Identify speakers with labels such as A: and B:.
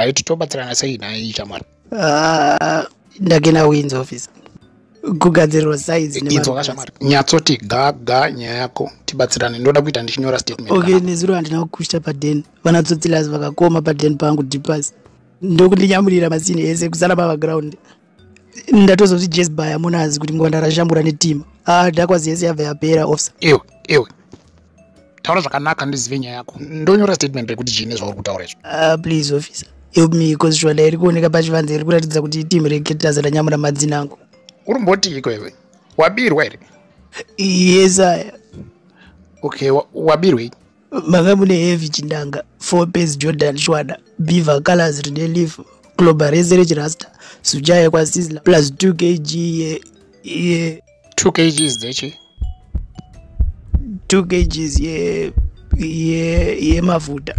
A: Haiti tobatsirana sei nhai shamwari?
B: Ah, ndakena wins, officer, kugadzirirwa size.
A: Inzwa shamwari, nyatsoti ga ga nyaya yako, tibatsirane. Ndoda kuita ndichinyora statement.
B: Okay, nezuro handina kukushta paden. Vanatsotsilas vakakoma paden pangu dipas, ndokundinyamurira masini ese kusara pavaground. Ndatozoti jesby amunazi kuti ngwanda rashambura netima. Ah, dhakwazi yese yabva yapera, officer.
A: Iwe iwe, taura zvakanaka ndizive nyaya yako. Ndonyora statement rekuti chii nezvauri kutaura izvo?
B: Ah, please officer, help me, cause shwanda iri kuoneka pachivanze iri kuratidza kuti itimu reketas ranyamura madzina angu.
A: Uri mbotiiko iwe? Wabirwa here?
B: Yes aya.
A: Okay, wabirwei?
B: Manga mune heavy chindanga, four pairs Jordan shwada, beaver colors rine leaf cloba rese rechirasta, suja yekwasisla, plus 2 kg ye
A: 2 kgs dzechi?
B: 2 kgs ye yemafuta.